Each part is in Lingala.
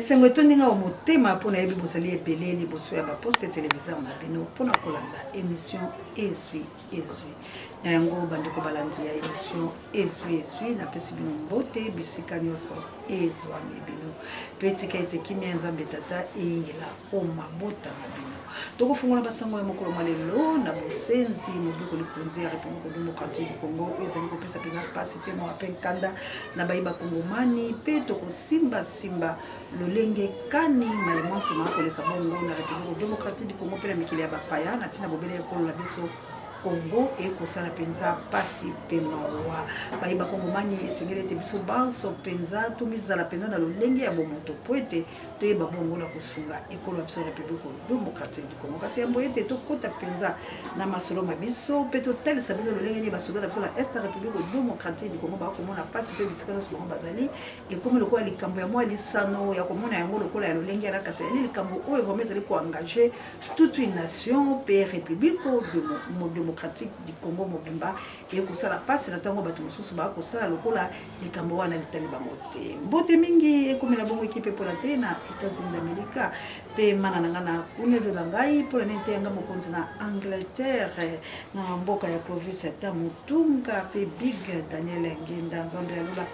Esengo etondi nga o motema mpo nayebi bozali ebele liboso ya ba poste televiseur na bino mpo na kolanda emission Ezwi Ezwi. Na yango bandeko balandi ya emission Ezwi Ezwi, napesi bino mbote bisika nyonso ezwami bino, mpe tika ete kimia ya Nzambe Tata eyingela o mabota na bino. Tokofungola basango ya mokolo mwa lelo na bosenzi mobeko likonzi ya Republique Democratique du Congo oyo ezali kopesa mpenza mpasi mpe mawa mpe nkanda na bayi bakongomani, mpe tokosimbasimba lolenge kani maye manso makoleka bongo na Republique Democratique du Congo mpe na mikili ya bapaya na ntina bobele ekolo na biso Congo ekosala mpenza mpasi mpe mawa. Bayi bakongomani, esengeli ete biso banso mpenza tomizala mpenza na lolenge ya bomoto mpo ete toyeba bongo na kosunga ekolo ya biso Republique Democratique du Congo. Kasi yambo ete tokota mpenza na masolo ma biso mpe totalisa bino lolenge nini basoda na biso na Est ya Republique Democratique du Congo bakomona mpasi mpe bisika nyonso bango bazali, ekomi lokola likambo ya mwa lisano ya komona yango lokola ya lolenge yana, kasi ezali likambo oyo vraiment ezali koengage toute une nation mpe Republique Democratique du Congo mobimba. Ekosala mpasi na ntango bato mosusu bakosala lokola likambo wana litali bango te. Mbote mingi ekomela bongo ekipe epola te na États-Unis d'Amérique mpe mana na ngai na kunedo na ngai mpo na nini te yanga mokonzi na Angleterre na mboka ya Clovis ata Mutunga mpe Big Daniel Ngenda. Nzambe ya lola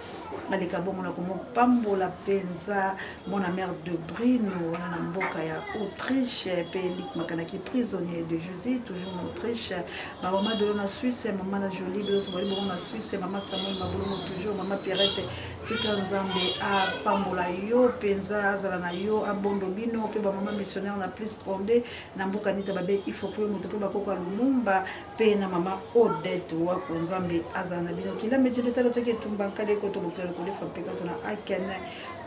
aleka bongo na komopambola mpenza mwana mare de Brino wana na mboka ya Autriche mpe Lik Makanaki prisonnier de Josie toujours na Autriche, bamama Dolo na Suisse, mama na Jolie biso bali bongo na Suisse, mama Samuel Mabolongo toujours, mama Pierrette, tika Nzambe apambola yo mpenza, azala na yo, abondo bino mpe bamama missionnaire na plus 32 na mboka Nita Babe ifo mpe moto mpe bakoko ya Lumumba mpe na mama Odette Wako, Nzambe azala na bino. Kilame jete tala toki etumba nkali ekoto bokela kolefa mpe kato na Akene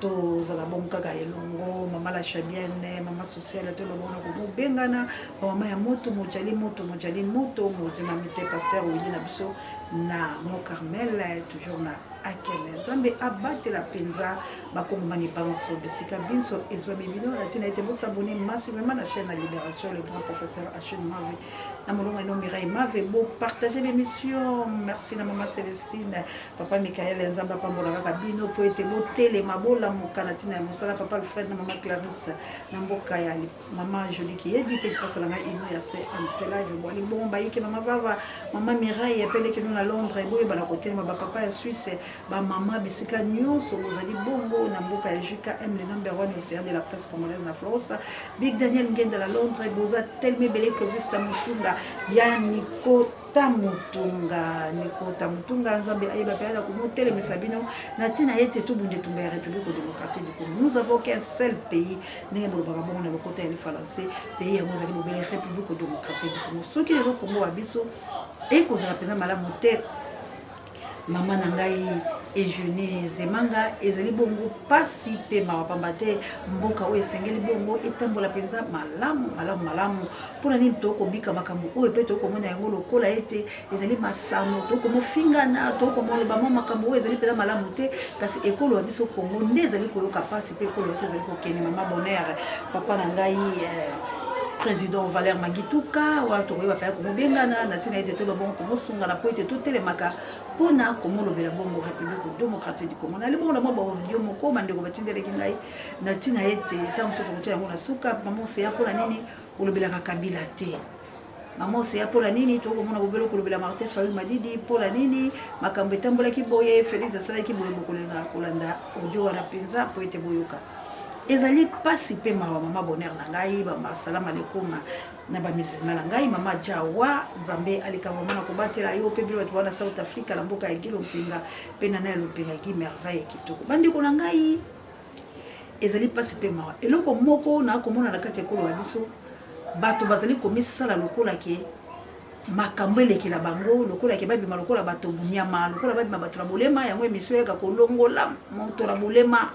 tozala bongo kaka elongo, mama la Chabienne, mama sociale to bongo na komobengana bamama ya moto mojali moto mojali moto mozimami te, pasteur Willy na biso na Mont Carmel toujours na Akene. Nzambe abatela mpenza bakongomani banso bisika binso ezwami bino na ntina ete bosabone massivement na chaîne ya Libération, le grand professeur Achille Mave na molongo eno Mireille Mave, bopartage l'émission. Merci na mama Célestine, papa Michael, Nzambe apambola kaka bino mpo ete botelema bolamuka na ntina ya mosala, papa Alfred na mama Clarisse na mboka ya mama Jolie Kiyedi mpe lipasa na ngai ino ya se antelive bwali bongo bayike mama Vava, mama Mireille mpe leki no na Londres, boyebana kotelema bapapa ya Suisse, bamama bisika nyonso bozali bongo na mboka ya JKM le number one océan de la presse congolaise na France, Big Daniel Ngenda na Londres, boza telema ebele, Clovis Tamutunga ya Nico Tamutunga, Nico Tamutunga, Nzambe ayeba mpe ala komotelemisa bino na ntina ete tobunda etumba ya République démocratique du Congo. Nous avons qu'un seul pays, ndenge bolobaka bongo na lokota ya lifalanse, pays yango ezali bobele République démocratique du Congo. Soki lelo Congo wa biso ekozala mpenza malamu te, mama na ngai Eugenie Zemanga, ezali bongo pasi mpe mawa, pamba te mboka oyo esengeli bongo etambola mpenza malamu malamu malamu. Mpona nini tokobika makambo oyo mpe tokomona yango lokola ete ezali masano, tokomofingana, tokomoloba mwa makambo oyo ezali mpenza malamu te, kasi ekolo ya biso Congo nde ezali koyoka pasi mpe ekolo ya biso ezali kokende. Mama Bonheur, papa na ngai président Valère Magituka wana tokoyeba mpe komobengana na ntina ete toyeba bongo komosungana mpo ete totelemaka mpona komolobela bongo République démocratique du Congo. Nali bongo na mwa baaudio moko bandeko batindelaki ngai na ntina ete ntango mosusu tokotia yango na suka. Mama Oseya, mpona nini olobelaka Kabila te? Mama Oseya, mpona nini tokomona bobele kolobela Martin Fayulu Madidi? Mpona nini makambo etambolaki boye, Félix asalaki boye? Bokolinga kolanda audio wana mpenza mpo ete boyoka ezali mpasi mpe mawa. Mama Bonheur na ngai, bamasalam alekuma na bamizilma na ngai, mama Jawa, Nzambe aleka mama na kobatela yo mpe bino bato wana South Africa na mboka ya Gilo Mpinga mpe nana ya Lompinga Gi Merveille kitoko. Bandeko na ngai, ezali mpasi mpe mawa. Eloko moko nakomona na kati ya ekolo ya biso, bato bazali komisala lokola ke makambo elekela bango, lokola ke babima lokola bato nyama, lokola babima bato na bolema. Yango emission eyaka kolongola moto na bolema,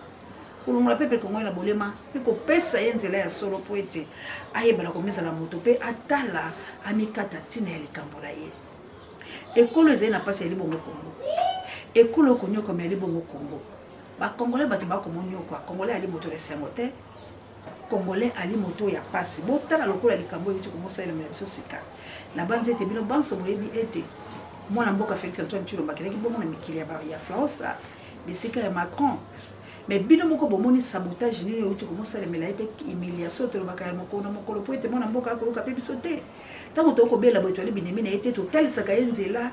kolongola peuple congolais na bolema mpe kopesa ye nzela ya solo mpo ete ayebana komizala moto mpe atala amikata ntina ya likambo na ye. Ekolo ezali na mpasi ya libongo Congo, ekolo okonyokoma ya libongo Congo. Bakongolais bato bakomonyokwa, congolais ali moto na esengo te, congolais ali moto ya mpasi. Botala lokola likambo euti komosalelama na biso sika. Nabanzi ete bino banso boyebi ete mwana mboka Félix Antoine Tshilombo akendaki bongo na mikili ya France, bisika ya Macron. Mais bino moko bomoni sabotage nini euti komosalemela ye mpe humiliation tolobaka ya mokolo na mokolo mpo ete mwana mboka akoyoka mpe biso te. Ntango tokoki kobela boye toyali binemi na ye te, totalisaka ye nzela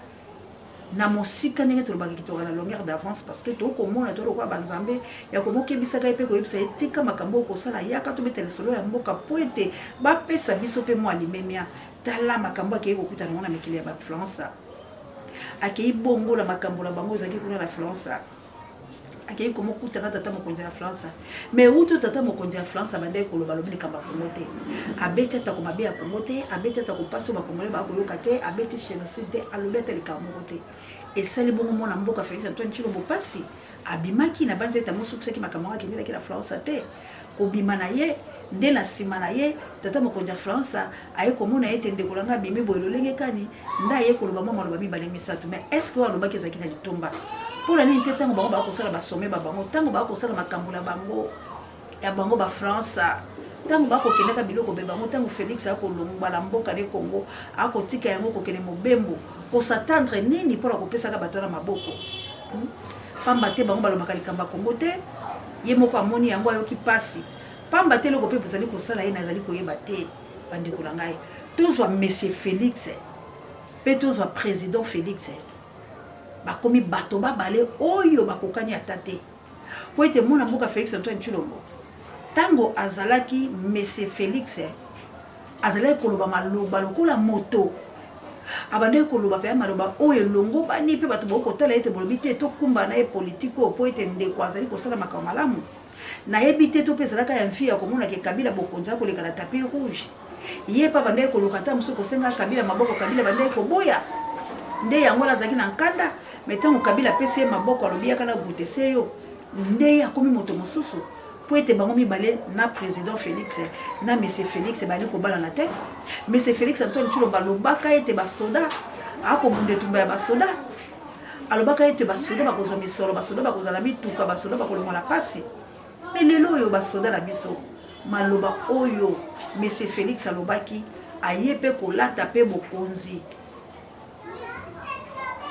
na mosika ndenge tolobaka kitoko na longueur d'avance parce que tokomona to lokola banzambe ya komokebisaka ye mpe koyebisa ye tika makambo oyo kosala, yaka tobeta lisolo ya mboka mpo ete bapesa biso mpe mwa limemia. Tala makambo akei kokutana yango na mikili ya bafransa, akei bongola makambo na bango ezalaki kuna na Fransa, akei komokuta na tata mokonzi ya Fransa. Mais uto tata mokonzi ya Fransa abandaki koloba, alobi likambo ya Kongo te, abeti atako mabe ya Kongo te, abeti atako mpasi oyo bakongole bakoyoka te, abeti génocide te, alobi ata likambo moko te. Esali bongo mwana mboka Félix Antoine Tshilombo mpasi. Abimaki na banzi ete amosukisaki makambo yango, akendelaki na Fransa te. Kobima na ye nde na nsima na ye tata mokonzi ya Fransa aye komona ete ndeko na ngai abimi boye lolenge kani, nde aye koloba mwa maloba mibale misato. Mais est ce que oyo alobaki ezalaki na litomba? Mpo na nini te ntango bango bakosala basome ba bango, ntango bakosala makambo na bango ya bango ba Fransa, ntango bakokendaka biloko be bango, ntango Felix akolongwa na mboka ne Congo, akotika yango kokende mobembo, kosatendre nini mpo na kopesaka bato wana maboko? Pamba te bango balobaka likambo ya Congo te, ye moko amoni yango ayoki pasi. Pamba te eloko mpe bozali kosala ye nazali koyeba te. Bandeko na ngai, tozwa monsieur Felix mpe tozwa président Felix, bakomi bato babale oyo bakokani ata te. Mpo ete mwana mboka Felix Antoine Tshilombo ntango azalaki monsieur Felix, azalaki koloba maloba lokola moto abandaki koloba mpe maloba oyo elongobani mpe bato bakoki kotala ete bolobi te tokumba na ye politiki oyo mpo ete ndeko azali kosala makambo malamu. Nayebi te to mpe ezalaka ya mfi ya komona ke Kabila bokonzi akoleka na tapis rouge. Ye mpe abandaki koluka ata mosusu kosenga Kabila maboko, Kabila abandaki koboya. Nde yango wana azalaki na nkanda, mais ntango Kabila apesi ye maboko alobi yaka na gutese yo, nde ye akomi moto mosusu. Mpo ete bango mibale na président Félix na monsieur Félix bali kobalana te. Monsieur Félix Antoine Tshilombo alobaka ete basoda akobunda etumba ya basoda, alobaka ete basoda bakozwa misolo, basoda bakozala mituka, basoda bakolongola pasi. Mais lelo oyo basoda na biso, maloba oyo monsieur Félix alobaki, aye mpe kolata mpe bokonzi,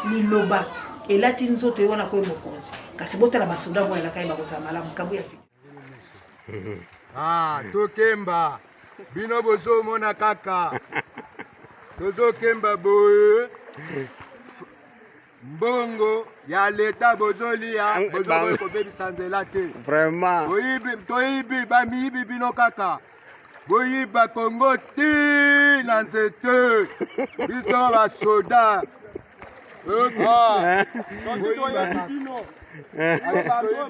liloba elati nzoto ye wana koye mokonzi. Kasi botala basoda ngo alaka ye bakozala malamu. Kabu ya Ah, tokemba bino bozomona kaka tozokemba boye mbongo ya leta bozolia bozokoki kobebisa nzela te vraiment toyibi bamiyibi bino kaka boyiba kongo ti na nzete biso basoda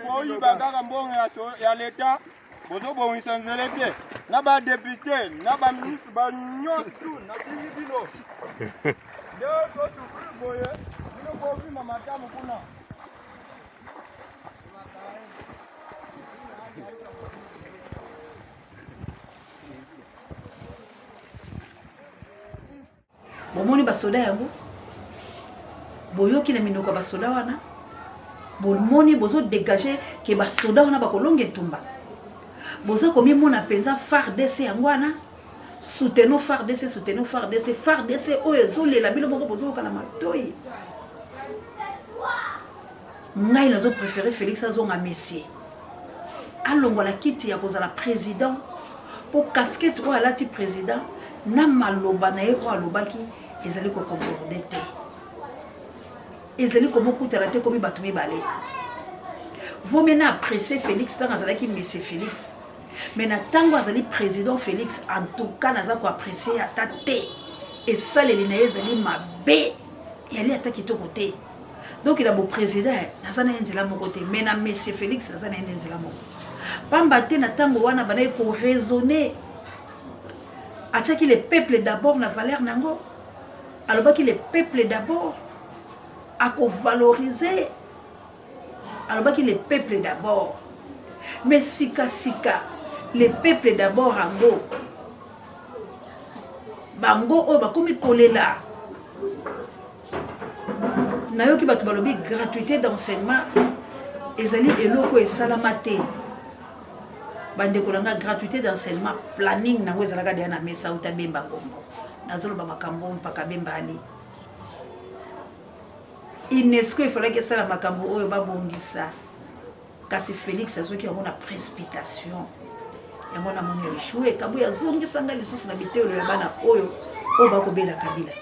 boyiba kaka mbongo ya leta bozobongisa nzela te na badepute na baministre banyonso natindi bino nde tosufri boye bino bobima matamu kuna. Bomoni basoda yango, boyoki na minoko ya basoda wana, bomoni bozo dégager ke basoda wana bakolonga etumba. Boza komimona mpenza FARDC yango wana, soutenons FARDC, soutenons FARDC, FARDC oyo ezolela bino moko bozoyoka na matoi. Ngai nazo préférer Félix azonga monsieur, alongwa na kiti ya kozala président po casquette oyo alati président na maloba na ye oyo alobaki ezali koconcorde te, ezali komokutana te, komi bato mibale. Vaut mieux na apprécier Félix ntango azalaki monsieur Félix, mais na ntango azali président Félix, en tout cas naza koapprécier ata te, esaleli na ye ezali mabe, eyali ata kitoko te. Donc na bo président naza na ye nzela moko te, mais na monsieur Félix naza na ye nde nzela moko. Pamba te na ntango wana bandaki koraisonner, atiaki le peuple d'abord na valeur nango, alobaki le peuple d'abord, akovaloriser, alobaki le peuple d'abord. Mais sika sika le peuple d'abord yango bango oyo bakomi kolela. Nayoki bato balobi gratuité d'enseignement ezali eloko esalama te. Bandeko na nga, gratuité d'enseignement planning nango ezalaka deya na mesa uta Bemba Gombo. Nazoloba makambo mpaka Bemba ali. UNESCO efalaki esala makambo oyo babongisa. Kasi Felix azwaki yango na precipitation. Yango namoni ya échoué. Kabuya azongisa ngai lisusu na biteyelo ya bana oyo oyo bakobela Kabila.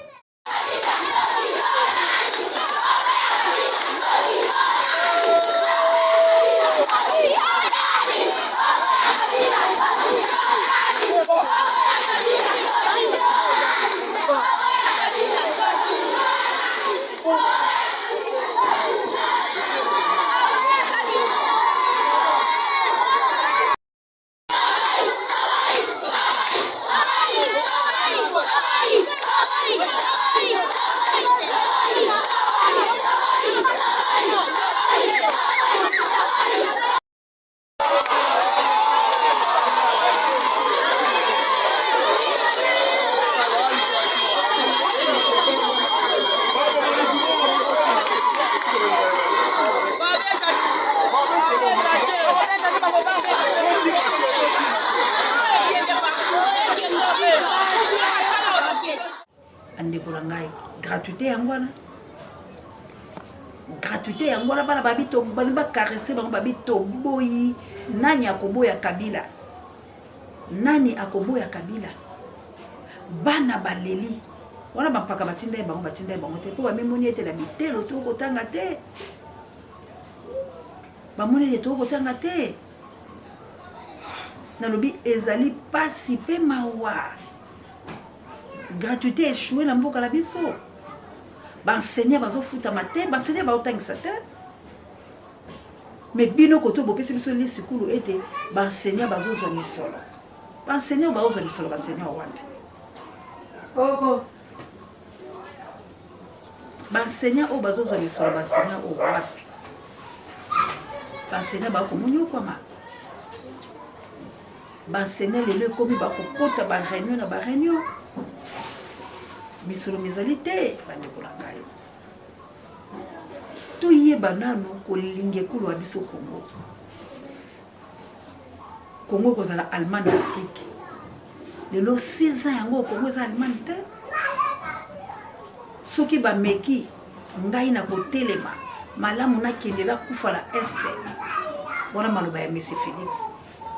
Bandeko na ngai, gratuité yango wana, gratuité yango wana, bana babi balingi bacaresse bango, babi toboyi. Nani akoboya Kabila? Nani akoboya Kabila? Bana baleli wana, bampaka batinda ye bango, batinda ye bango te mpo bamimoni ete na bitelo to kotanga te, bamoni ete to kotanga te. Nalobi ezali pasi mpe mawa, gratuité échoué na mboka na biso. Baenseignant bazofutama te, baenseignant baotangisa te. Me bino koto bopesi biso lisikulu ete baenseignant bazozwa misolo. Baenseignant bazozwa misolo, baenseignant wapi? Baenseignant oyo bazozwa misolo, baenseignant oyo wapi? Baenseignant bakomoniokwama. Baenseignant lelo ekomi bakokota bareunion na bareunion, misolo mizali te. Bandeko na ngai, toyeba nanu kolinga ekolo ya biso Congo. Congo ekozala Allemagne d'Afrique. Lelo 6 ans yango Congo eza Allemagne te. Soki bameki ngai na kotelema malamu, nakende nakufa na este. Wana maloba ya monsieur Félix.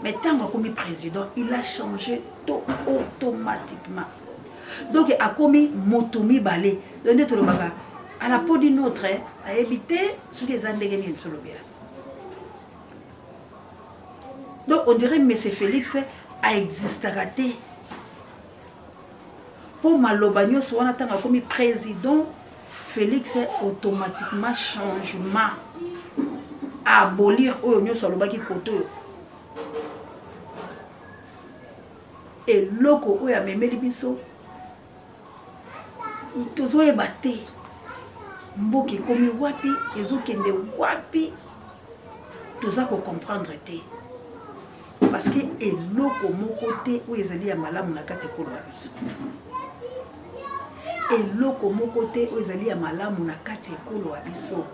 Mais ntango akomi président, il a changé to automatiquement. Donc akomi moto mibale. Donc nde tolobaka à la peau d'une autre, ayebi te soki eza ndenge nini tolobela. Donc on dirait monsieur Félix aexistaka te, mpo maloba nyonso wana, ntango akomi président Félix, automatiquement changement, abolir oyo nyonso alobaki. Kote oyo eloko oyo amemeli biso, tozoyeba te mboka ekomi wapi, ezokende wapi, toza kocomprendre te, parce que eloko moko te oyo ezali ya malamu na kati ekolo ya biso, eloko moko te oyo ezali ya malamu na kati ekolo ya biso,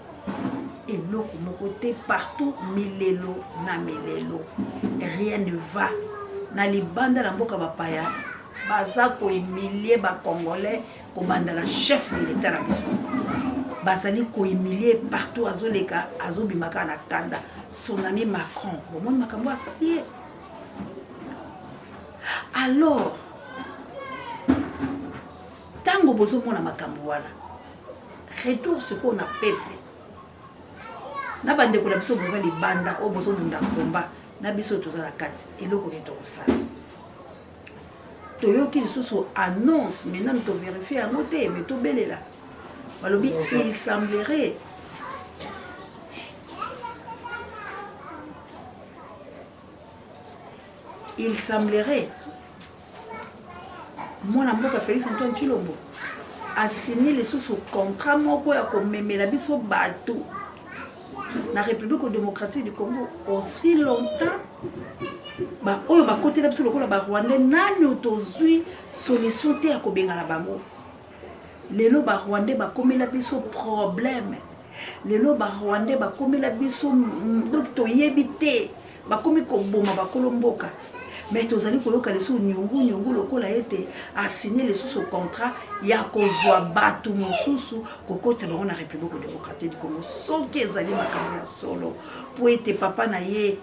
eloko moko te. Partout milelo na milelo, rien ne va. Na libanda na mboka bapaya baza kohumilie bacongolais, kobanda na chef de l'état na biso. Bazali kohumilie partout azoleka, azobima kaka na kanda. Son ami Macron, bomoni makambo asali ye. Alors ntango bozomona makambo wana, retour sikoyo na peuple, na bandeko na biso boza libanda oyo bozobunda komba na biso toza na kati, eloko nini tokosala? Toyoki lisusu annonce, mais nanu toverifie yango te, mais tobelela. Balobi il semblerait mwana mboka Félix Antoine Tshilombo asigné lisusu contrat moko ya komemela biso bato na République démocratique du Congo. Aussi longtemps baoyo bakotela biso lokola barwandais, nanu tozwi solution te ya kobengana bango. Lelo barwandais bakomela biso problème, lelo barwandais bakomela biso, donc toyebi te, bakomi koboma bakolo mboka. Mais tozali koyoka lisusu nyungu nyungu lokola ete asigne lisusu contrat ya kozwa bato mosusu kokotisa bango na République démocratique du Congo. Soki ezali makambo ya solo, mpo ete papa na ye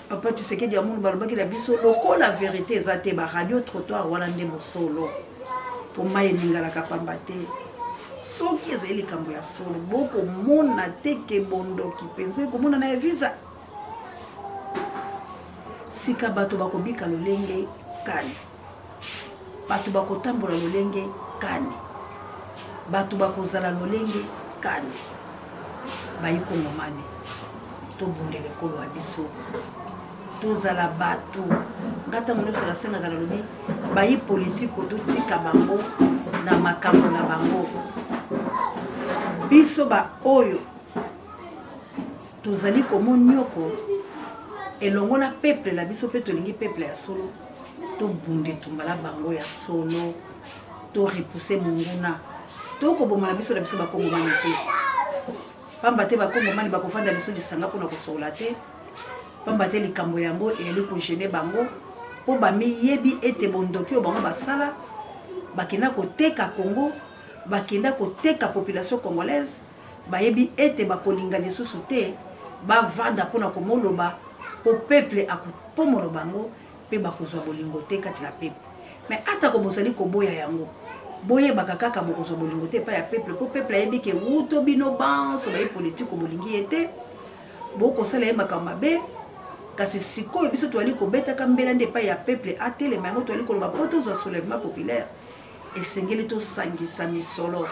papa Tshisekedi ya munu balobaki na biso lokola verite eza te, ba radio trottoir wana nde mosolo mpo mai eningalaka pamba te. Soki ezali likambo ya solo, bokomona te ke bondoki mpenza ekomonana ya visa. Sika bato bakobika lolenge kani? Bato bakotambola lolenge kani? Bato bakozala lolenge kani? Bayi Kongomani, tobundela ekolo ya biso, tozala bato. Nga ntango nyonso nasengaka, nalobi bayi politiko totika bango na makambo na bango, biso baoyo tozali komonioko elongo na peuple na biso mpe tolingi peuple ya solo, tobunda etumba na bango ya solo, to repousser monguna. Tokoboma na biso na biso bakongomani te, pamba te bakongomani bakofanda liso lisanga mpona kosolola te, pamba te likambo yango eyali kogêner bango, mpo bamiyebi ete bondoki oyo bango basala, bakenda koteka Congo, bakenda koteka population congolaise. Bayebi ete bakolinga lisusu te bavanda mpona komoloba, mpo peuple akopomolo bango mpe bakozwa bolingo te kati na peuple. Mais atako bozali koboya yango, boyebaka kaka bokozwa bolingo te epai ya peuple, mpo peuple ayebi ke wuto bino banso baye politiko bolingi ye te, bokosala ye makambo mabe. Kasi sikoyo biso toyali kobetaka mbela nde epai ya peuple atelema. Yango toyali koloba, mpo tozwa soulèvement populaire, esengeli tosangisa misolo,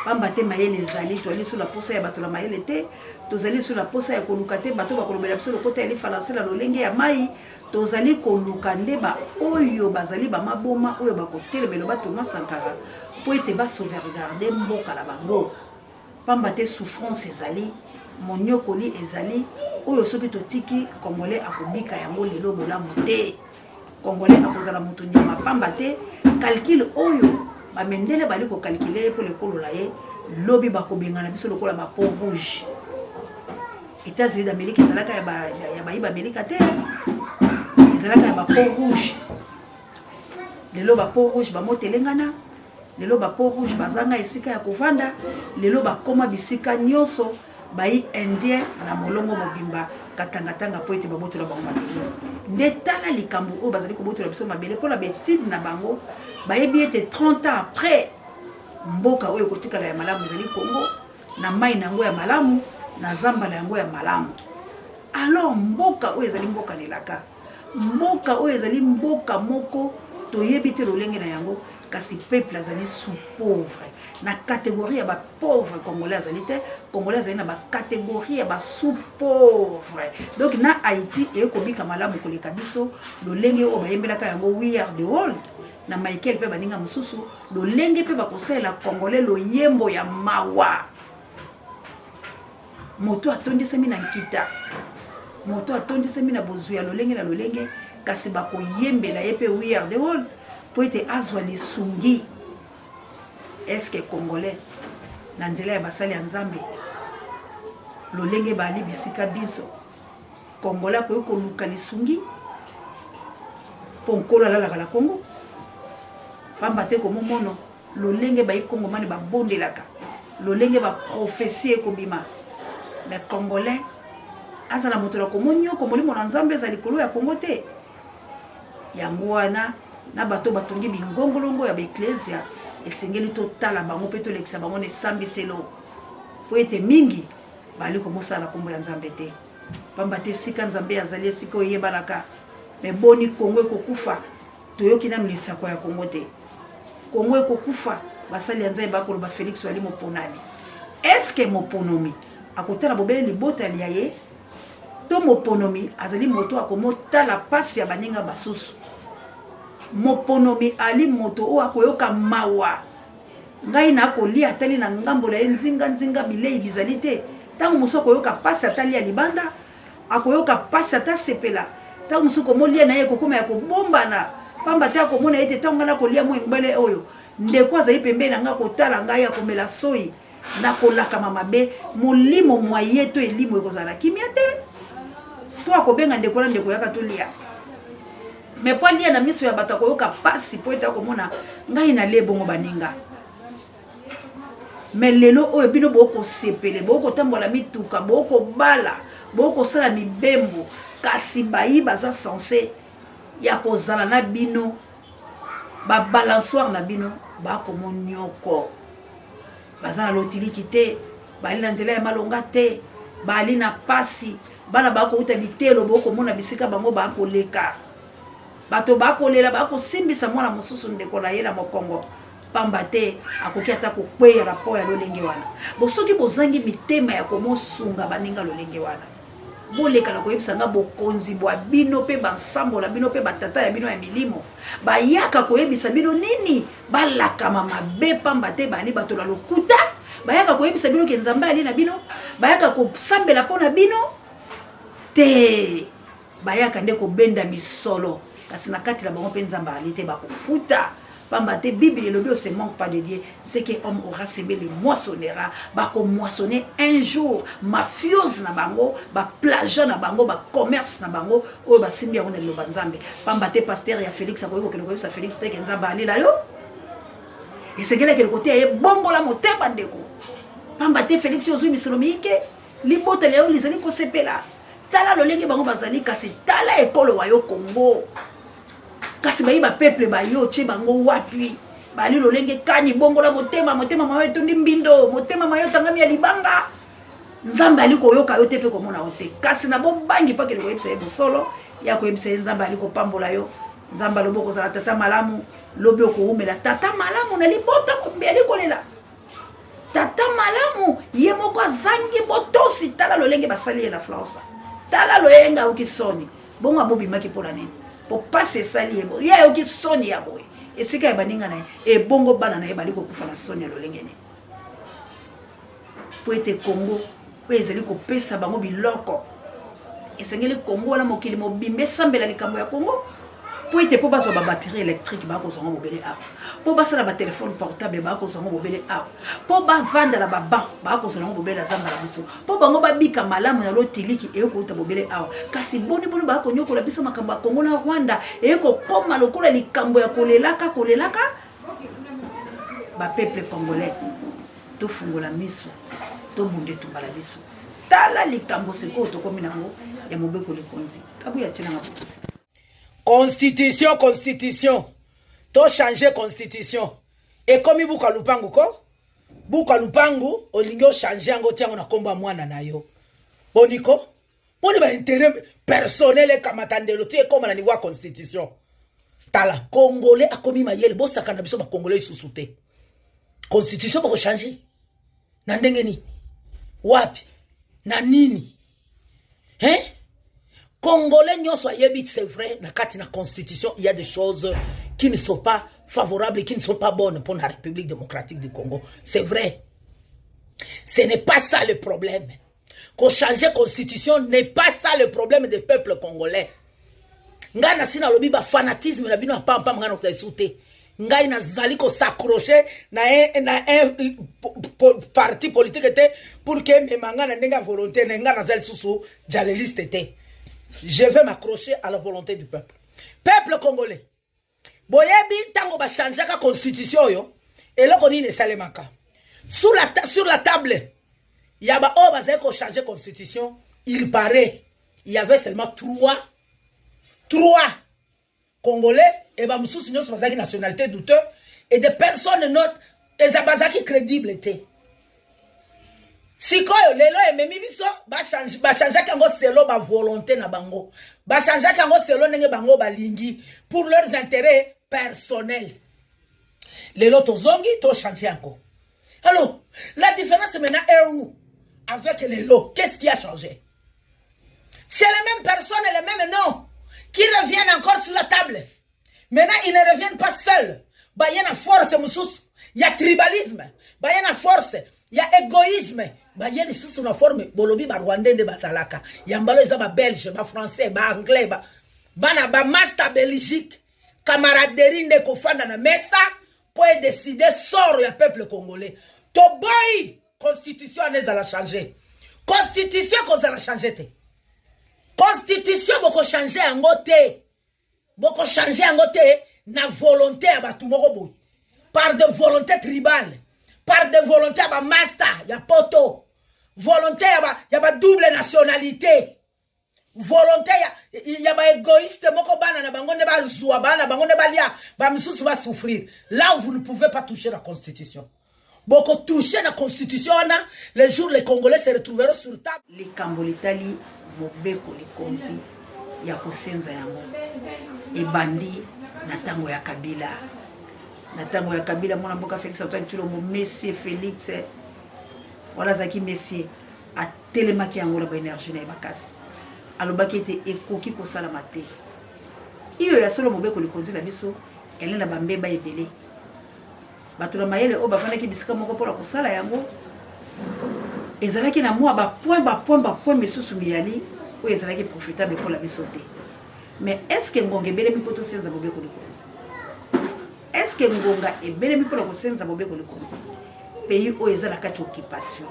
pamba te mayele ezali. Toyali so na posa ya bato na mayele te, tozali so na posa ya koluka te bato bakolobela biso lokota ya lifalanse na lolenge ya mai. Tozali koluka nde baoyo bazali bamaboma, oyo bakotelemela ba Thomas Sankara, mpo ete basauvegarde mboka na bango, pamba te souffrance ezali, moniokoli ezali oyo. Soki totiki, Congolais akobika yango lelo bolamu te, Congolais akozala moto nyama, pamba te calcul oyo bamendele bali kocalculer ye mpo lekolola ye, lobi bakobengana biso lokola bapeau rouge. États-Unis d'Amérique ezalaka ya bayi baAmerika te, ezalaka ya bapeau rouge. Lelo bapeau rouge bamotelengana, lelo bapeau rouge bazanga esika ya kovanda, lelo bakóma bisika nyonso, bayi indien na molongo mobimba katangatanga, mpo ete babotola bango mabele. Nde tala likambo oyo bazali kobotola biso mabele mpona baétude na bango. Bayebi ete 30 ans après, mboka oyo ekotikala ya malamu ezali Congo, na mai na yango ya malamu, na zamba na yango ya malamu. Alors mboka oyo ezali mboka lelaka, mboka oyo ezali mboka moko toyebi te lolenge na yango, kasi peuple azali sous pauvre, na catégorie ya bapauvre. Congolais azali te, Congolais azali na bacatégorie ya basous pauvre. Donc na Haïti eye kobika malamu koleka biso, lolenge oyo bayembelaka yango "We are the world" na Michael mpe baninga mosusu, lolenge mpe bakosalela Congolais loyembo ya mawa. Moto atondisami na nkita, moto atondisami na bozwi ya lolenge na lolenge, kasi bakoyembela ye mpe "We are the world" mpo ete azwa lisungi. Est-ce Congolais, na nzela ya basali ya Nzambe lolenge bali bisika biso, Congolais akoki koluka lisungi mpo Nkolo alalaka na Kongo? Pamba te komomono lolenge bayi Kongomani babondelaka, lolenge baprophétie ekobima, mais Congolais azala moto na komonioko, molimo na Nzambe eza likolo ya Kongo te. Yango wana na bato batongi bingongolongo ya baeklesia, esengeli totala bango mpe tolekisa bango na esambiselo, mpo ete mingi bali komosala na nkombo ya Nzambe te, pamba te esika Nzambe azali, esika oyebanaka. Mais boni Kongo ekokufa? Toyoki nanu lisako ya Kongo te. Kongo ekokufa, basali ya Nzambe bakoloba Félix ali moponami. Est-ce moponomi akotala bobele libota lia ye, to moponomi azali moto akomotala pasi ya baninga basusu? Moponomi ali moto oyo akoyoka mawa. Ngai nakolia, atali na ngambo na ye nzinga-nzinga, bilei bizali te. Ntango mosusu akoyoka pasi, atali ya libanda, akoyoka pasi, ata sepela. Ntango mosusu komolia na ye ekokóma ya kobombana, pamba te akomona ete ntango ngai nakolia mwa engbele oyo, ndeko azali pembeni na ngai kotala ngai, akomela soi, nakolakama mabe. Molimo mwa ye to elimo ekozala kimia te. Mpo akobenga ndeko na ndeko yaka tolia. Me mpo alia na miso ya bato akoyoka mpasi mpo ete akomona ngai nalie bongo baninga. Me lelo oyo bino bokosepele, bokotambola mituka, bokobala, bokosala mibembo, kasi bayi baza sense ya kozala na bino, ba balançoire na bino bakomonyoko. Baza na lotiliki te, bali na nzela ya malonga te, bali na pasi, bana bakouta bitelo, bokomona bisika bango bakoleka. Bato bakolela, bakosimbisa mwana mosusu ndeko na ye na mokongo, pamba te akoki ata kokweya na po ya lolenge wana. Bo soki bozangi mitema ya komosunga baninga lolenge wana, boleka na koyebisa nga bokonzi bwa bino mpe bansambo na bino mpe batata ya bino ya milimo bayaka koyebisa bino nini? Balakama mabe pamba te bali bato na lokuta. Bayaka koyebisa bino ke Nzambe ali na bino, bayaka kosambela mpo na bino te, bayaka nde kobenda misolo, kasi na kati na bango mpe Nzambe ali te. Bakofuta pamba te Bible elobi, on se manque pas de Dieu, ce que homme aura semé le moissonnera. Bakomoissonner un jour mafiose na bango, baplagiat na bango, bacommerce na bango oyo basimbi yango na liloba Nzambe. Pamba te pasteur ya Félix akoki kokende koyebisa Félix te ke Nzambe ali na yo, esengeli akende koteya ye bongola motema ndeko, pamba te Félix ozwi misolo miyike, libota lya yo lizali kosepela, tala lolenge bango bazali, kasi tala ekolo wa yo Congo, kasi bayi bapeuple bayo tie bango wapi? Bali lolenge kani? Bongola motema, motema mayo etondi mbindo, motema mayo etangami ya libanga, Nzambe ali koyoka yo te mpe komona yo te. Kasi na bobangi mpo akende koyebisa ye bosolo, ya koyebisa ye Nzambe ali kopambola yo, Nzambe alobi okozala tata malamu, lobi okowumela tata malamu na libota mobimba ali kolela tata malamu, ye moko azangi botosi. Tala lolenge basali ye na France, tala lolenge ayoki soni. Bongo abobimaki mpo na nini? Po pasi esali ye, ye ayoki soni ya boye esika ya baninga na ye, ebongo bana na ye bali kokufa na soni ya lolenge nini? Po ete Congo oyo ezali kopesa bango biloko, esengeli Congo wana mokili mobimba esambela likambo ya Congo, po ete mpo bazwa babatterie électrique bakozwa yango bobele awa, mpo basala batelefone portable bakozwa yango bobele awa, mpo bavanda na baban bakozwa yango bobele na zamba na biso, mpo bango babika malamu na lotiliki eye kouta bobele awa. Kasi boni boni bakonyokola biso? Makambo ya Congo na Rwanda eye kokoma lokola likambo ya kolelaka kolelaka. Bapeuple congolais, tofungola miso, tobunda etumba na biso. Tala likambo sikoyo tokomi nango ya mobeko likonzi Kabuya atielanga botosi. Constitution, constitution, to changer constitution ekomi buka lupangu ko buka lupangu, olingi ochange yango, otia yango na nkombo ya mwana na yo. Boniko boni ba intérêt personnel ekamata ndelo ti ekoma na niveau ya constitution? Tala, congolais akomi mayele, bosakana biso bacongolais lisusu te. Constitution bokochange na ndenge nini, wapi, na nini, hein? Congolais nyonso ayebi, c'est vrai, na kati na constitution il y a des choses qui ne sont pas favorables, qui ne sont pas bonnes pour la République démocratique du Congo, c'est vrai. Ce n'est pas ça le problème. Kochanger constitution n'est pas ça le problème des peuples congolais. Ngai nasi nalobi, bafanatisme na bino ya pampam, ngai nakozala esu te. Ngai nazali kos'accrocher na un parti politique te pour ke emema ngai na ndenge ya volonté na ngai. Naza lisusu djaleliste te. Je vais m'accrocher à la volonté du peuple. Peuple congolais, boyebi ntango bachangeaka constitution oyo, eloko nini esalemaka sur la table ya baoyo bazali kochanger constitution? Il paraît il y avait seulement trois congolais et bamosusu nyonso bazalaki nationalité douteux et des personnes non eza bazalaki crédible te. Sikoyo lelo ememi biso, bachangeaki yango selon bavolonté na bango, bachangeaki yango selon ndenge bango balingi, pour leurs intérêts personnels. Lelo tozongi tochange yango. Alors la différence maintenant est où avec lelo? Qu'est-ce qui a changé? C'est les mêmes personnes et les mêmes noms qui reviennent encore sur la table. Maintenant, ils ne reviennent pas seuls. Baye na force mosusu ya tribalisme, baye na force ya égoïsme, baye lisusu na forme bolobi barwandais nde bazalaka yambalo, eza babelge, bafrançais, baanglais, ba, bana bamaster Belgique. Camaraderie nde kofanda na mesa mpo edécider sort ya peuple congolais. Toboyi constitution wana ezala change. Constitution ekozala change te. Constitution bokochange yango te, bokochange yango te na volonté ya bato moko boye, par de volonté tribale, par de volonté ya bamasta ya poto, volonté ya ba double nationalité, volonté ya baégoïste moko, bana na bango nde bazwa, bana na bango nde balia, bamisusu basouffrir. Là où vous ne pouvez pas toucher la constitution, bokotouche na constitution wana, le jour les Congolais se retrouveront sur table. Likambo litali mobeko likonzi ya kosenza yango ebandi na ntango ya Kabila. Na ntango ya Kabila, mwana mboka Félix Antoine Tshilombo, monsieur Félix wana azalaki monsieur, atelemaki yango na baénergie na ye makasi, alobaki ete ekoki kosalama te. Iyo ya solo, mobeko likonzi na biso ele na bambeba ebele. Bato na mayele oyo bafandaki bisika moko mpona kosala yango, ezalaki na mwa bapoint, bapoint, bapoint misusu miyali oyo ezalaki profitable mpona biso te. Mais est ce que ngonga ebelemi mpo tosenza mobeko likonzi? Est ce que ngonga ebelemi mpona kosenza mobeko likonzi? Pays oyo eza na kati occupation,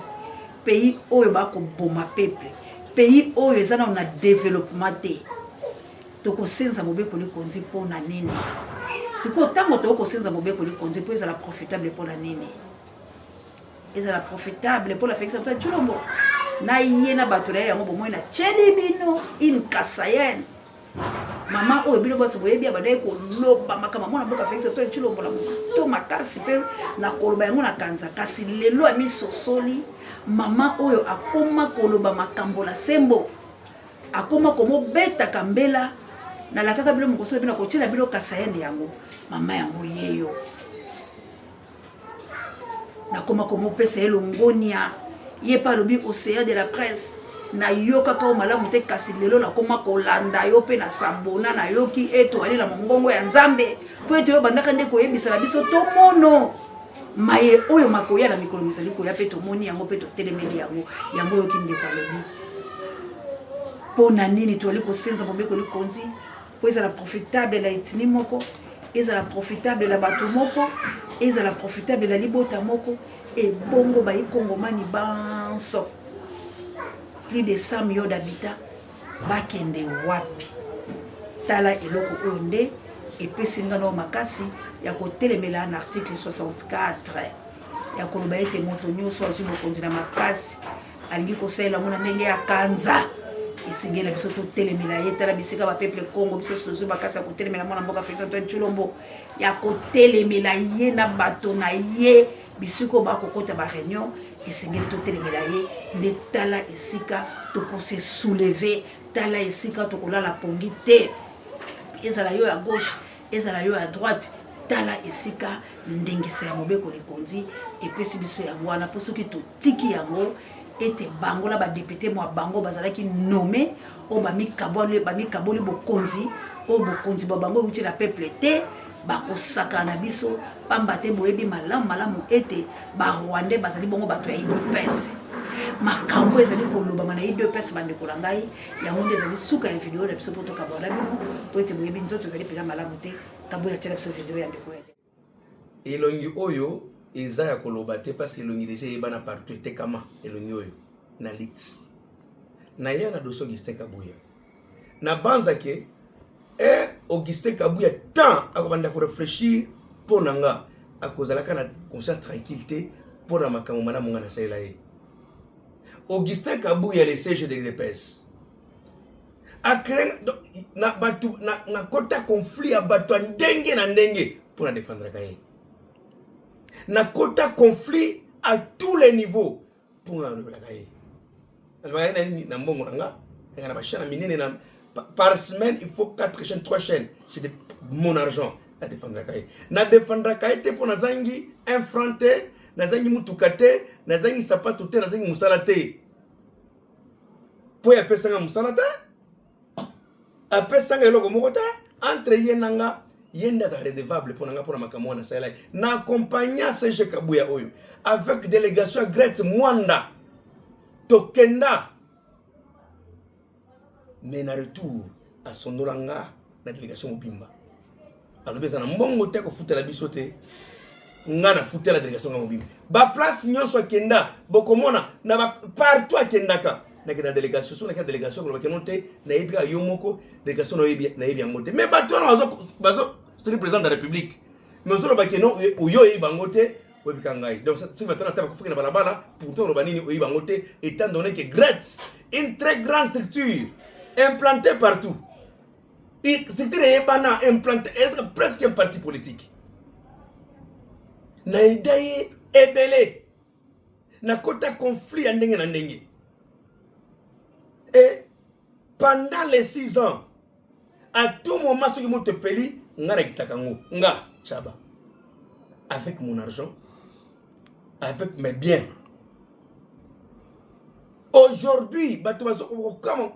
pays oyo bakoboma peuple, pays oyo eza nano na développement te, tokosenza mobeko likonzi mpona nini? Sikoyo ntango tokoki kosenza mobeko likonzi mpo ezala profitable mpona nini? Ezala profitable mpona Félix Antoine Tshilombo na ye na bato na ye. Yango bomoi natieli bino une Kasaïenne, mama oyo bino nyonso boyebi, abandaki koloba makambo mwana mboka Félix Antoine Tshilombo na moto makasi mpe na koloba yango na kanza. Kasi lelo amisosoli. Mama oyo akoma koloba makambo na sembo, akoma komobetaka mbela. Nalakaka bino mokoso bino kotiela bino Kasaïenne yango, mama yango yeyo. Nakoma komopesa ye longonia. Ye mpe alobi: "Océan de la presse, nayokaka yo malamu te, kasi lelo nakoma kolanda yo mpe na sabona. Nayoki ete oali na mongongo ya Nzambe, mpo ete oyo bandaka nde koyebisa na biso tomono maye oyo makoya na mikolo mizali koya, mpe tomoni yango mpe totelemeli yango." Yango oyoki ndeko alobi: mpo na nini toali kosenza mobeko likonzi? Mpo ezala profitable na ethnie moko, ezala profitable na bato moko, ezala profitable na libota moko. Ebongo baikongomani banso, plus de 100 millions d'habitants, bakende wapi? Tala eloko oyo nde epesi nga nao makasi ya kotelemela na article 64 ya koloba ete moto nyonso azwi mokonzi na makasi, alingi kosalela yango na ndenge ya kanza, esengeli na biso totelemela ye. Tala bisika bapeuple Congo, biso tozwi makasi ya kotelemela mwana mboka Félix Antoine Tshilombo, ya kotelemela ye na bato na ye. Bisika oyo bakokɔta baréunion, esengeli totelemela ye nde. Tala esika tokose soulever, tala esika tokolala pongi te, ezala yo ya gauche, ezala yo ya droite. Tala esika ndengisa ya mobeko likonzi epesi biso yango wana, mpo soki totiki yango ete bango na badéputé mwa bango bazalaki nommé, oyo bamikaboli bokonzi, oyo bokonzi bwa bango euti na peuple te, bakosakana na biso pamba te. Boyebi malamu malamu ete Barwandais bazali bongo bato ya UDPS. Makambo ezali kolobama na UDPS, bandeko na ngai, yango nde ezali suka ya video na biso mpo tokabwana bino, mpo ete boyebi nzoto ezali mpenza malamu te. Kaboya atiela biso video ya ndeko ya Elongi oyo eza ya koloba te, mpasi elongi deja eyebana partout, etekama. Elongi oyo na lit na ye na dossier Augustin Kabuya, nabanzake e Augustin Kabuya tant akobanda korefléchir mpo na nga, akozalaka na conscience tranquille te mpo na makambo malamu nga nasalela ye. Augustin Kabuya, le SG de l'UDPS, acrée na bato na kota conflit ya bato ya ndenge na ndenge mpo na défendraka ye, na kota conflit à tous les niveaux mpo nga nalobelaka ye. Nalobaka ye na nini? Na mbongo na nga, nanga na bachaîne ya minene na par semaine il faut 4 chaînes, 3 chaînes, c'est de mon argent. Na défendraka ye, na défendraka ye te mpo nazangi un franc te, nazangi mutuka te, nazangi sapato te, nazangi mosala te, mpo ye apesanga mosala te, apesanga eloko moko te. Entre ye na nga, ye nde aza redevable mpo na nga, mpo na makambo wana asalelaki na accompagna SG Kabuya oyo avec délégation ya Grete Mwanda. Tokenda, mais na retour asondola nga na délégation mobimba. Alobi eza na mbongo te, akofutela biso te. Nga nafutela délégation nga mobimba. Baplace nyonso akenda, bokomona na partout akendaka. Nakende na délégation, soki nakende na délégation koloba keno te, nayebi kaka yo moko, délégation nayebi yango te. Mais bato wana bazo soutenir président de la République. Mais ozoloba keno oyo oyebi bango te, oyebi kaka ngai. Donc soki bato wana ata bakufaki na balabala, pourtant oloba nini oyebi bango te, étant donné que Gret, une très grande structure implantée partout. Structure eyebana implantée, ezaka presque un parti politique. Na aida ye ebele. Nakota conflit ya ndenge na ndenge. Et pendant les 6 ans, à tout moment soki moto epeli, nga nakitaka yango, nga Chaba, avec mon argent, avec mes biens. Aujourd'hui, bato bazokokama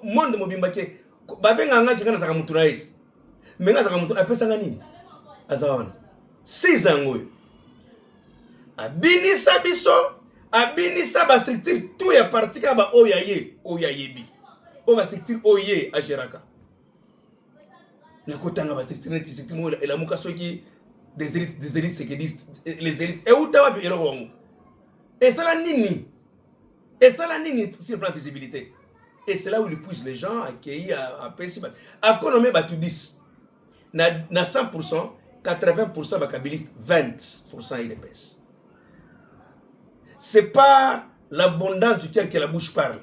monde mobimba ke babengaka nga ke nga nazalaka motu na ye ti. Mais nga azalaka motu, apesanga nini? Aza wana 6 ans yango oyo abinisa biso, abinisa bastructure tout ya parti, kaka ba oyo ya ye, oyo ayebi, oyo bastructure oyo ye agéraka. Nakotanga bastructure neti structure moko elamuka soki des élites, des élites sekedistes, les élites euta wapi? Eloko yango esala nini? Esala nini sur le plan visibilité? Et c'est là où il pousse les gens akei apesi bato, akonome bato 10 na 100%, 80% bakabiliste, 20% UDPS. C'est par l'abondance du cœur que la bouche parle.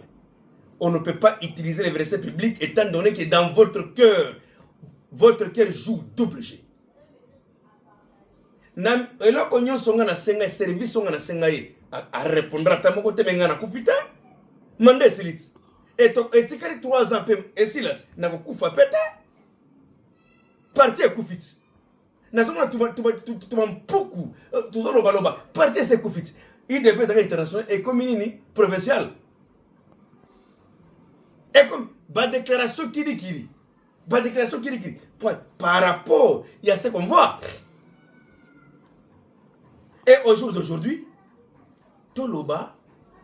On ne peut pas utiliser les versets bibliques étant donné que dans votre cœur, votre cœur joue double jeu. Na eloko nyonso nga nasenga, service nga nasenga ye, arépondre ata moko te. Me nga nakufi te, mandat esili ti, etikali 3 ans mpe esila ti, nakokufa mpe te, parti ekufi ti. Nazomona tuma mpuku tozolobaloba, parti esi ekufi ti. UDP ezalaka international, ekomi nini? Provincial. Ekomi badéclaration kirikiri, badéclaration kirikiri, point par rapport ya ce qu'on voit. Et au jour d'aujourd'hui, toloba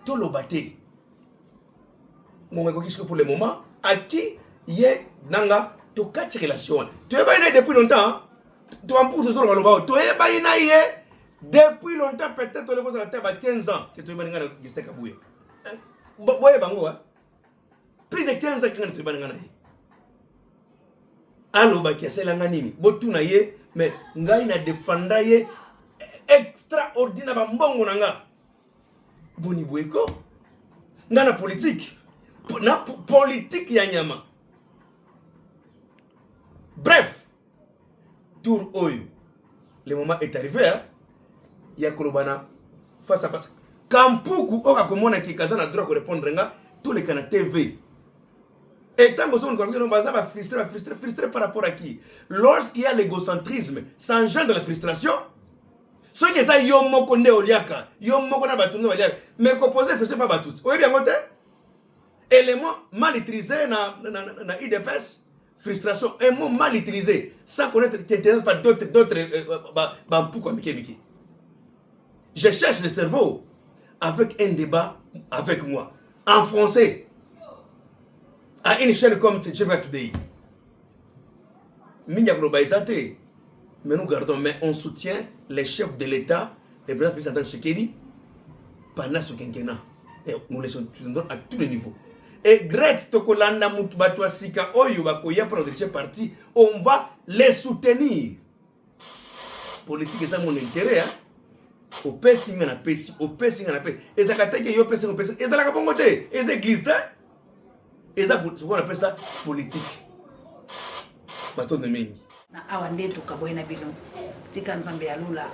toloba te, ngonga ekoki soki pour le moment aki ye nanga tokati relation wana. Toyebani na ye depuis longtemps, twampuku tozoloba loba oyo, toyebani na ye depuis longtemps, peut-être oleki kozala te ba 15 ans ke toyebani ngai na Augustin Kabuya. Boyeba yango, plus de 15 ans ke ngai toyebani ngai na ye. Alobaki asalelanga nini? Botuna ye. Mais ngai na defanda ye extraordinaire, bambongo na nga boni boye ko nga na politique, na politique ya nyama. Bref, tour oyo, le moment est arrivé, hein, ya koloba na face à face. Kampuku oyo akomonaki kaza na droit korépondre nga, toleka na TV. Et tant que baza bafrustré, bafrustré, frustré par rapport à qui? Lorsqu'il y a l'égocentrisme, ça engendre la frustration. Soki eza yo moko nde oliaka, yo moko na bato nde baliaka, mais kopose frustration pa bato, oyebi yango te. Élément mal utilisé na UDPS, frustration, un mot mal utilisé sans connaître, qui intéresse pas d'autres bampuku ya mike mike. Je cherche le cerveau avec un débat avec moi en français à une chaîne comme Tcheba Today. Mingi ya koloba eza te, mais nous gardons, mais on soutient les chefs de l'État, le président Félix Antoine Tshisekedi, pendant ce quinquennat, et nous les soutiendrons à tous les niveaux. Et Gret, tokolanda mutu, bato ya sika oyo bakoya mpona diriger parti, on va les soutenir. Politique eza mon intérêt, hein? Opesi nga, napesi, opesi nga, napesi. Ezalaka teke yo opesi nga, opesi, ezalaka bongo te. Eza église te, eza sikoyo napesa politique. Matondo mingi. Na awa nde tokaboye na bino. Tika Nzambe ya lola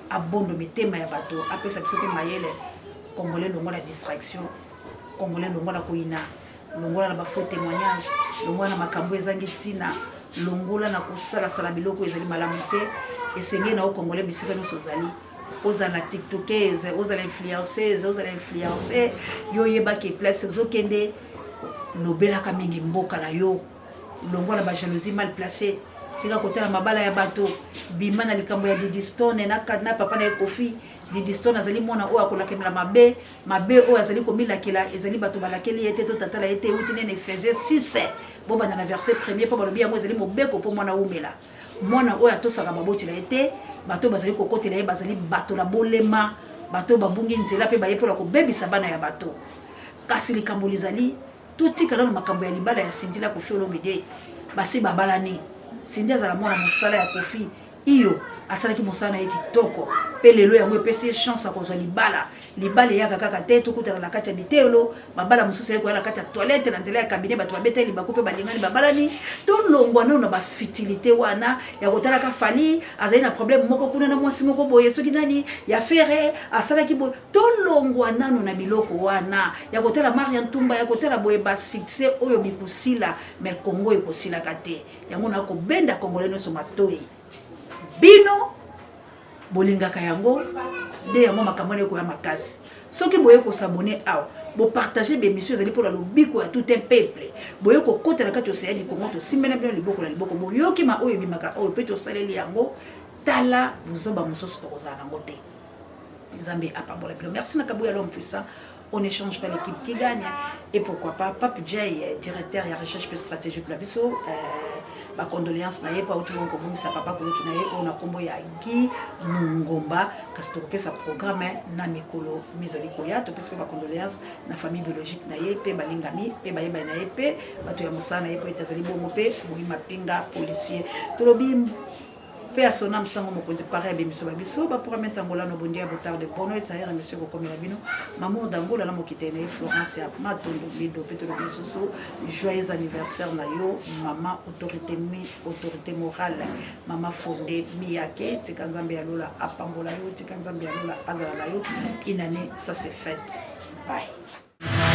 abondo mitema ya bato, apesa biso mpe mayele. Congolais, longola distraction. Congolais, longola koyina, longola na bafaux témoignage, longola na makambo ezangi ntina, longola na kosalasala biloko ezali malamu te. Esengeli na yo Congolais, bisika nyonso ozali, ozala tiktokeuse, ozala influenceuse, ozala influence, yo oyebaki place ozokende, lobelaka mingi mboka na yo. Longola bajalousie mal placé, tika kotala mabala ya bato, bima na likambo ya Didistone na papa na ye Kofi. Didistone azali mwana oyo akolakemela mabe. Mabe oyo azali komilakela ezali bato balakeli ye te to tata na ye te. Euti nene Ephésiens 6, bobanda na verset premier, mpo balobi yango ezali mobeko mpo mwana umela. Mwana oyo atosaka baboti na ye te, bato oyo bazali kokotela ye bazali bato na bolema, bato oyo babungi nzela mpe baye mpona kobebisa bana ya bato. Kasi likambo lizali, totika nano makambo ya libala ya Cindy na Koffi Olomide. Basi babalani. Cindy azala mwana mosala ya Koffi. Iyo, asalaki mosala na ye kitoko. Pe lelo yango epesi ye chance ya kozwa libala. Libala eyaka kaka te, tokutana na kati ya biteyelo, mabala mosusu eyaki koya na kati ya toilette, na nzela ya cabinet, bato babetaki libaku pe balingani babalani. Tolongwa nano na ba futilite wana ya kotalaka Fally azali na problème moko kuna na mwasi moko boye, soki nani ya Ferre asalaki boye. Tolongwa nanu na biloko wana ya kotala Maria Ntumba, ya kotala boye ba succès oyo bikosila, mais Congo ekosilaka te. Yango na kobenda Congolais nionso matoyi. Bino bolingaka yango nde yango makambo wana ekoya makasi. Soki boye ko s'abonner awa, bo partager ba emissions ezali pona lobiko ya tout un peuple. Boye kokota na kati ya Océan du Congo, tosimbana bino liboko na liboko, boyoki ma oyo ebimaka oyo pe tosaleli yango, tala buzoba mosusu tokozala nango te. Nzambe apambola bino. Merci na Kabuya l'homme puissant. On n'échange pas l'équipe qui gagne. Et pourquoi pas Pape Jay, directeur ya recherche pe stratégique na biso, ba condoléances na ye pa utu ko bungisa papa kulutu na ye oyo na kombo ya Guy Mungomba, kasi tokopesa programme na mikolo mizali koya. Topesi pe ba condoléances na famille biologique na ye pe balingami pe bayebani na ye pe bato ya mosala na ye po ete azali bongo pe Moyi Mapinga policier. Tolobi Pe à son âme sango mokonzi pareil abimiso ba biso ba programme tangola no bondia botard de bono et ailleurs monsieur kokomela bino mamour d'Angola na mokite na ye Florence ya Matondo Mido pe tolobi lisusu joyeux anniversaire na yo maman autorité mi autorité morale maman Fonde Miyake tika Nzambe ya lola apambola yo tika Nzambe ya lola azala na yo une année ça c'est fait bye.